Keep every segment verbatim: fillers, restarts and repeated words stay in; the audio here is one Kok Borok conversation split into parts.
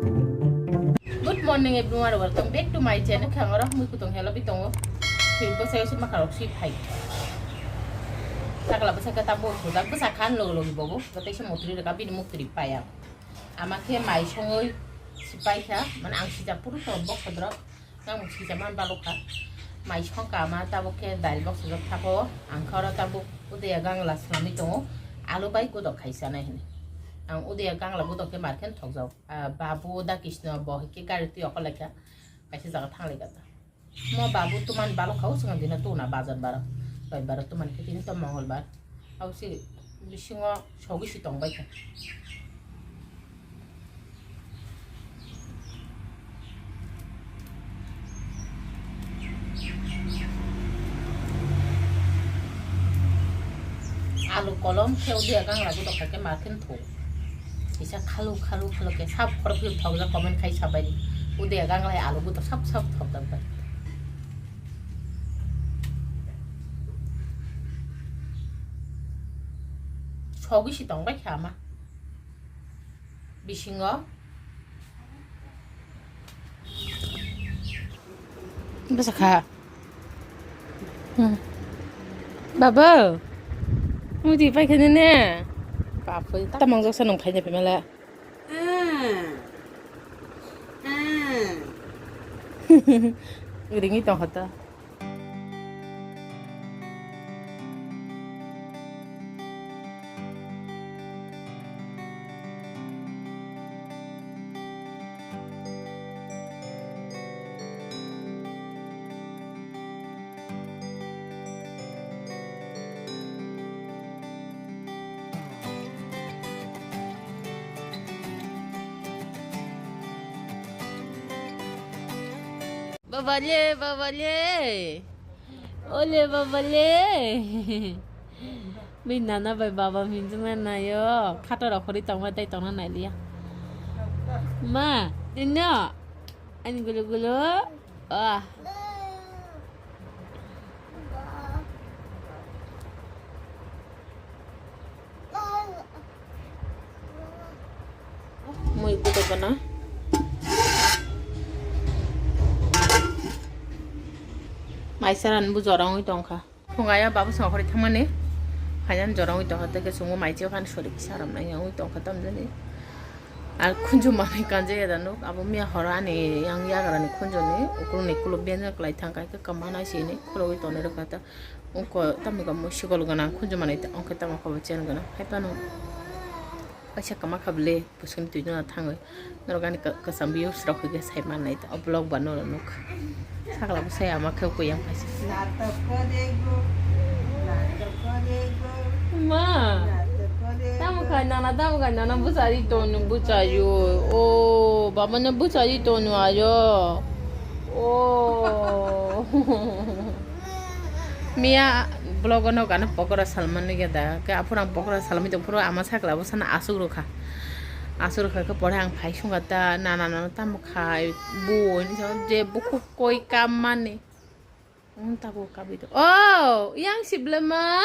Good morning everyone, welcome back to my channel. Khangoro mui kutung hello bitongo. Twi bwsai se makarok si phai. Sakla bwsai ka tabuk budak bwsa khan logo logi bobo. Bwtai se motri rega bini muktri paya. Ama khe mai songoi sipai kha, mane ang sijak puru to bok sodrok. Nang sijak man balok kha. Mai song ka ama tabuk khe dail bok sojak thako. Ang kha oro tabuk udeya gangla swlamwi tongo. Alu bai gudok khai chanai hini. Ang udeya gangla gudok khe mar khe thokjak. Ah, babu da kisno bo khe gari twi okol lai kha. Kaisa jaga thang lai kha. Mo babu tuman balok kha, o swnam dina tuna bazar bar, bai bar tuman khe tini to mongol bar. Au si bisingo sogi si tong bai kha. Alu kolom khe udia gang lagu dok kha khe ma khe tho. Kisa khalu khalu khalu khe sab khorok phiyok thok jak comment khai sabai di. Ude gang lai alu buto sap sap thok jak bai. Sogi si tong bai kha ma. Bisingo. Bwsa kha. Hmm. Baba. Mudi pai khani ne. Bapui. Tamang joksa nung khaina pemela. Ringi tong hota. Babale, babale. Ole, babale. Bini nana bai baba minjungna naio. Khato rok khori tongma tei tongna nailiya. Ma, dinno. Ani gulu gulu. Ah. Mui kudo kana. Maisaran bu jorongwi tongkha. Phungayo babu songkhorwi thangmani. Phainan jorongwi tongkha tei ke chwngbo maichio khan sori kisa ramnai wngwi tongkha tamjani. Ar khunju manwi kanjaya da nuk abo miya horo ani yang yagra ni khunju ni ukulni kulo benjak lai thangkha khe kwmana sini khulogwi tonwi rwkha ta. Ungko tamni kamo sikol gwnang khunju manwi ta, ungkhe tamo kabo chen gwnang. Hai phano kaisa kwma kha bwle bwswkni twi jora thangwi. Norok ani ka-, kwcham views rok hwnkhe sai mannai ta, o vlog ba norok nuk. Sakla bwsai ama khe kuyang paisa. Ma, tamo khai nana, tamo khai nana bwchari tonu bwchayo. O, baba no bwchari tonu ayo. O. Miya vlog-o no gana pokora salmani geda. Ke aphuru ang pokora salmani tong phuru ama sakla bwsano asuk rwkha. Asuk rwkha khe pore ang phai sungkha ta nana nana tamo khai bo hinwi sa je bukhuk koi kam mani. Ang tabuk kabui do. Oh, yang siblema.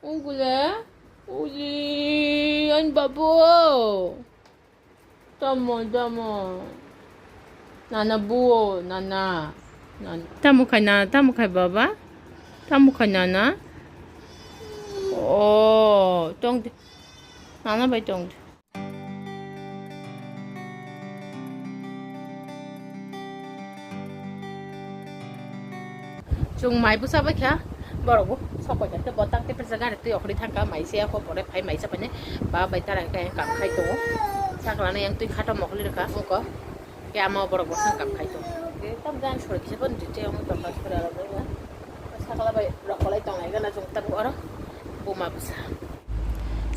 Ungkule. Uli, ani babu. Tamo, tamo. Nana buo, nana. Nana. Tamo khai nana, tamo khai baba. Tamo khai nana. Oh, tong de. Nana bai tong de. Chwng mai bwsa bai kha, borok bo sok pai kha, tei bo tak tei pesa gari twi okhorwi thang kha, mai se ako pore phai mai sa paine ba bai tara khe kam khai tongo, sakla no yang twi khato mokli rwkha, ungko khe ama borok bo sang kam khai tongo, tam jang sori kisa bo niti tei omo tongkha sori aro bai sakla bai rok kolai tonglai gana chwng tabuk oro buma bwsa.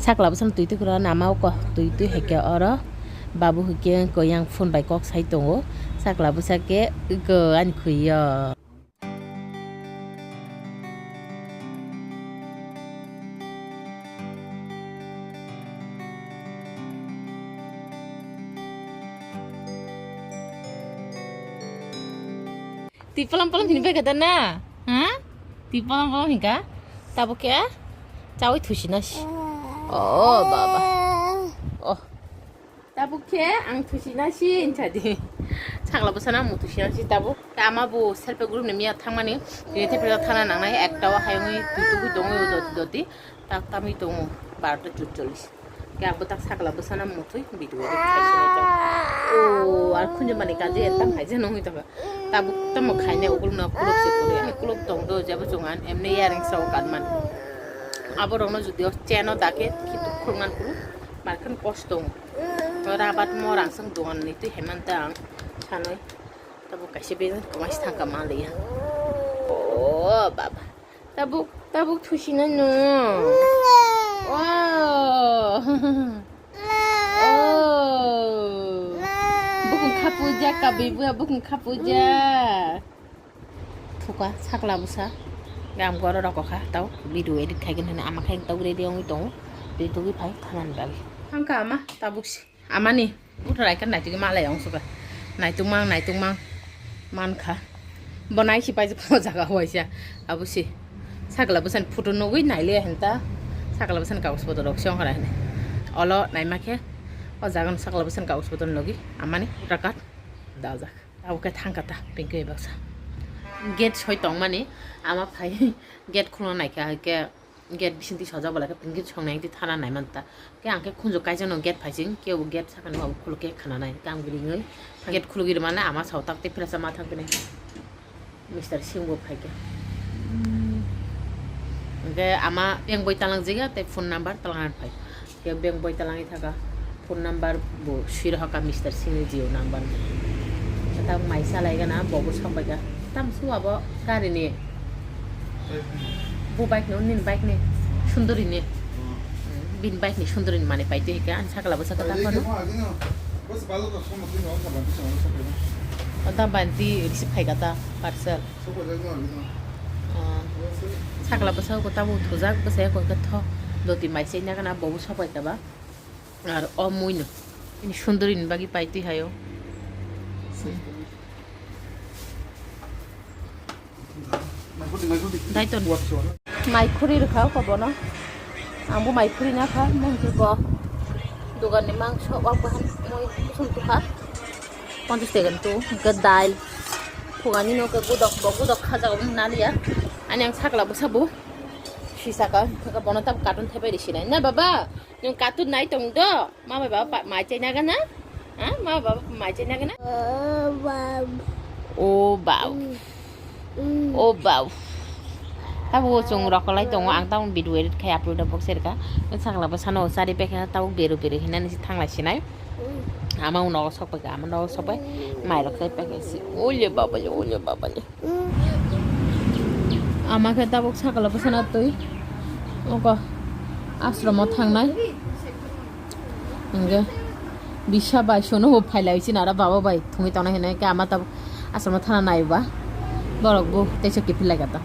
Sakla bwsano twi twi khwra nama o ko twi twi hai khe oro babu hai khe ko yang phone bai kok sai tongo. Sakla bwsa khe ko ani khwi o. Twi palam palam hini bai kata na? Ha? Twi palam palam hinka? Tabuk khe? Chawi thusi na si. Oh, baba. Oh. Tabuk Khe ang thusi na si hinsa di. Sakla bwsano ang muthusina si tabuk. Khe ama bo self help group ni miya thangmani. Tini tei pila thana nangnai ekta o hayungwi twi tugwi tongwi o doti doti. Tak tamwi tongo barota chutchollis. Khe ang bwtak sakla bwsano muthwi video edit khai sinai tongo. O ar khunju mani kaje ekta khaija nongwi tongo. Tabuk tamo khainai ukulno kuluk se kuluk. Ani kuluk tong do jebo chungan emni yareng sao kadman. Abo rokno judi o cheno dake khitu khuluknan kuluk. Markhan kosto. Ora abat mo rangsang dogan ni twi heman ta ang sanoi. Tabuk kaisa bejak kwmai thangka ma liya. O baba. Tabuk, tabuk thusinai no. O. O. Bukung khapuja kabi bua bukung khapuja. Thuka sakla bwsa. Gam goro rokokha tau video edit khaigin hwnwi ama khaigin tau ready wngwi tongo. Twi tugwi phai thanani bagwi. Thangka ama tabuk si. Amani buthar aikha naitugwi malai wng suka. Naitung mang naitung mang mankha. Bo nai si paijak o jaga huaisa. Abo si. Sakla bwsani photo nugwi nailiya hinta. Sakla bwsani kagoj poto rok se wngkha hinwi. Olo naima khe o jaga no sakla bwsani kagoj poto logi amani voter card dajak. Abo khe thangkha ta, Pinky bai baksa. Gate soi tongmani, ama phai gate khulna naikha, hai khe gate bisingtwi sojak, belai khe Pinky songnai twi thana nai manta. Khe ang khe khunju kaisa no gate phaising, kebo gate sakani bo khuluk khe khana nai. Khe ang biringwi gate khulugwi rwmani ama sao tak tei phirasa ma thang phini. Mister Singh bo phaikha. Hwnkhe ama bank boi talangjak ya tei phone number talangnani phai. Khe bank boi talangwi thaka, phone number bo swi rohorkha Mister Singh ni Jio number. Khe tabuk mai chalaigana, bo bo sokbaikha. Tamsu abo gari ni. Bo bike ni, nini bike ni, Sundori ni. Bini bike ni Sundori ni manwi paitwi hwnkhe, ani sakla bwsa kwtal phano. O ta banti risi phaikha ta parcel. Ah, sakla bwsa bo tabuk thujak, bwsa eko hwnkhe tho. Doti mai chaina gana, bo bo sokbaikha ba. Ar o mui no. Ini Sundori ni bagwi paitwi hayo. Daiton. Mai khuri rwkha o bono. Ang bo mai khuri na kha, mungsi bo. Dogan ni mangso, wak bahan, mui kusum tukha. Ponchas taka ni tu, hwnkhe dal. Phugani no khe gudok, bo gudok kha jaga bo naliya. Ani ang sakla bwsa bo. Sisaka, hwnkhe bono tab carton thepai risi nai. Na baba, nwng carton nai tong do? Mama baba pa-, mai chai nagana? Ha? Mama baba mai chai nagana? O bau. O bau. Tabuk o chwng rokolai tongo, ang tabuk video edit khai upload rok serka. Sakla bwsano chari paikha, tabuk beru beru hinani se thanglai sinai. Ama nogo sok paikha, ama nogo sok pai. Mai rok chai paikha se. Ole baba le, ole baba le. Ama khe tabuk sakla bwsano twi. Oko ashromo thangnai. Hingke bisa bai sono bo phailai chini aro baba bai thungwi tongnai hinwi khe ama tabuk aswkno thana naiba borok bo teisa kiphil lai kha ta.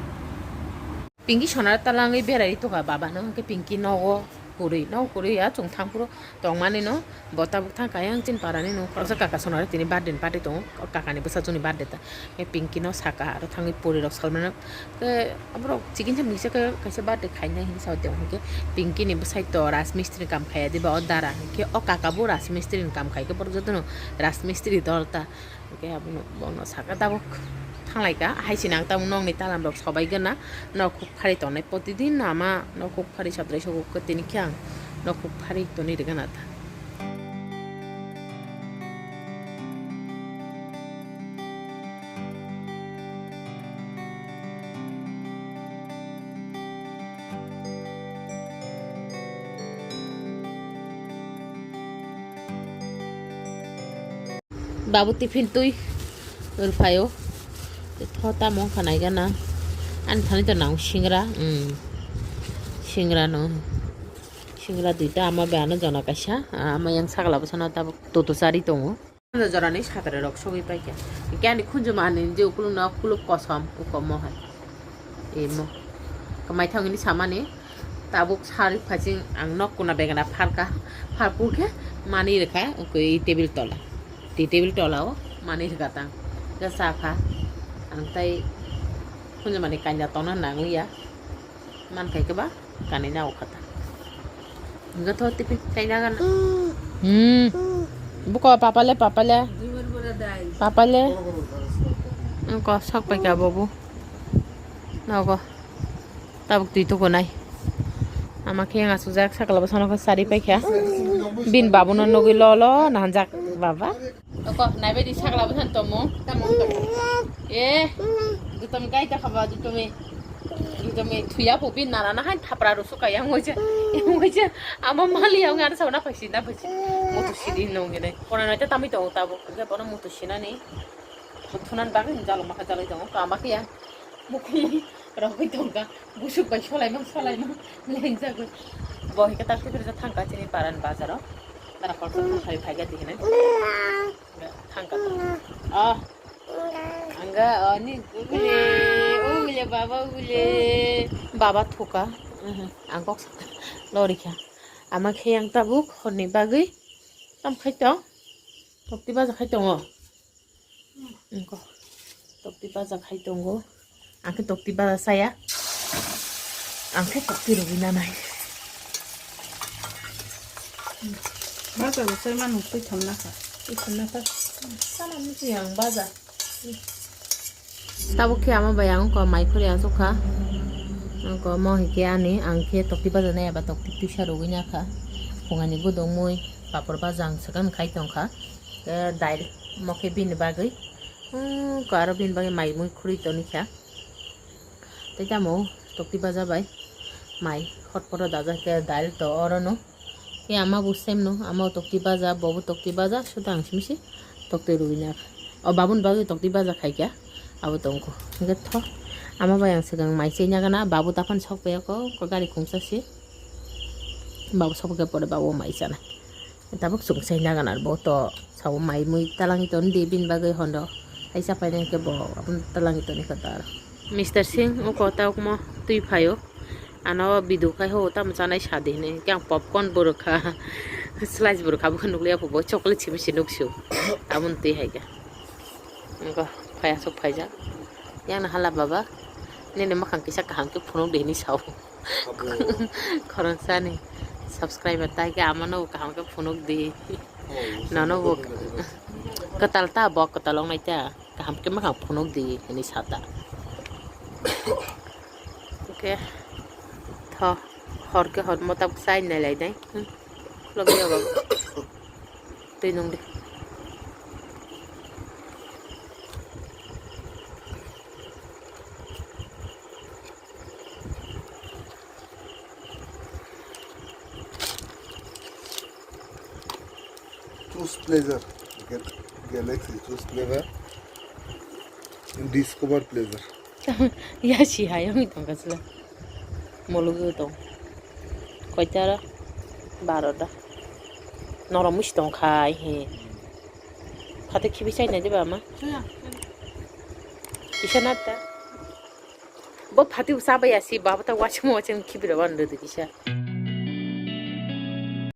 Pinky sonara talangwi berai tongkha baba no hwnkhe Pinky nogo kwrwi nogo kwrwi ya chwng thangphuru tongmani no bo tabuk thangkha yang chini parani no kaisa kaka sonara tini birthday ni party tongo kaka ni bwsajwk ni birthday ta. Khe Pinky no saka aro thangwi puri rok salmano khe aborok chikisa misa khe kaisa birthday khainai hinwi sao tong hinkhe Pinky ni bwsai to Rajmistri ni kam khaiya diba o dara hinkhe o kaka bo Rajmistri ni kam khai khe borok jotono Rajmistri dol ta hinkhe abono bono saka tabuk thanglai kha hai se nang tabuk nokni talam rok sobai gana nok kuk phari tongnai protidin no ama nok kuk phari satrai sogwi khe tini khe ang nok kuk phari tonwi rwgana ta. Babu tiffin twi rwphaio. Tho tamo wngkha naigana. Ani thani to nang singra. Mm. Singra no. Singra duita ama bai ano jona kaisa. Ama yang sakla bwsano tabuk toto chari tongo. Ano jorani satare rok sogwi paikha. Khe ani khunjuma ani je ukulung no kuluk kosom ukomo hai. Imo. Kwmai thangni samani tabuk sari phasing ang nok kuna begana pharka. Pharpur khe mani rwkha ukui table tola. Ti table tola o mani rwkha tang. Khe sakha. Ang tai khunjumani kanya tongna nangwi ya. Mankhai khe ba kanina o khata. Hingke tho tipi kaina gana. Hmm. Buko papale, papale. Papale. Ko sok paikha bobo. Nogo. Tabuk twi tukunai. Ama khe yang asujak sakla bwsano khe sari paikha. Bin babuno nugwi lo lo nahanjak baba. Oko naibaidi sakla bwsano tomo. Tamo wngkha. Eh. Dutomi kai ta khaba dutomi. Dutomi thuya pho bin nana na han thapra ro suka yang hoja. Yang hoja. Ama mali yang ana sabana phaisi na phaisi. Moto sidi nongene. Kona naita tamwi tongo tabuk. Khe bono moto sinani. Thunan bagwi jalo makha jalai tongo. Kama khe ya. Mukhung rogwi tongkha, busuk bai solaimang solaimang lengjagwi. Bo hwnkhe tak tiphir thangkha chini paran bazaro. Nana kolsa thangkhai phaikha dihinai. Thangkha. Oh. Angga oni ugule, ugule baba ugule. Baba thuka. Mhm. Ang kok lorikha. Ama khe yang tabuk horni bagwi. Tam khai tong. Tokti baja khai tongo. Nokho tokti baja khai tongo. Ang khe tokti baja saya. Ang khe tokti rwgwi nanai. Baja bo sai mano twi thom nakha. Twi thom nakha. Sana musi ang baja. Tabuk khe ama bai ang ko mai khori asuk kha. Ang ko mo hike ani ang khe tokti baja nai aba tokti twisa rwgwi nakha. Phungani gudung mui papor baja ang swkang khai tongkha. Tei dail mo khe bini bagwi, hmm, ko aro bini bagwi mai mui khurui toni kha. Tei tamo tokti baja bai mai hotporo dajak khe dail to oro no. Tei ama bo same no, ama bo tokti baja, bo bo tokti baja, suda ang simi se tokti rwina kha. O babun bagwi tokti baja khai kha, abo tongkho. Hwnkhe tho, ama bai ang swkang mai chaina gana, babu daphano sok paiya ko, ko gari khungsa se. Babu sok khe pore babu mai chana. Tabuk chwng sai nagan ar bo to sao mai mui talangi ton di bin bagwi hondo. Hai sa painai khe bo abun talangi toni kha tar. Mister Singh o kota ukmo twi phaio. Ano bidu khai ho tamo chanai sa di hinui. Khe ang popcorn bo rwkha. Slice bo rwkha bo nukliya phubo chocolate simi se nuksu. Abun twi hai khe. Nokho phai aswk phaijak. Yang no hala baba. Nini makhang kisa kaham khe phunuk di hinui sao. Abo. Khoroksa ni subscriber tai khe amano kaham khe phunuk di. Oh, nono bo subscriber. Kwtal ta bo kwtal wngnai ta kaham khe makhang phunuk di hinui sa ta. Hwnkhe tho hor khe hor mo tabuk chai nai lai nai. Hmm. Khulok ya baba. Twi nung di. Choose pleasure. Gal-, Galaxy choose pleasure. Discover pleasure. Ya si hai ang tong kasla. Molugu tong. Koita ra? Baro da. Norom musi tong khai he. Phate khibi chai nai de ba ma? Suya. Kisa na ta? Bo phati usa ba ya si baba ta wachung wachung khibi ro ban de kisa.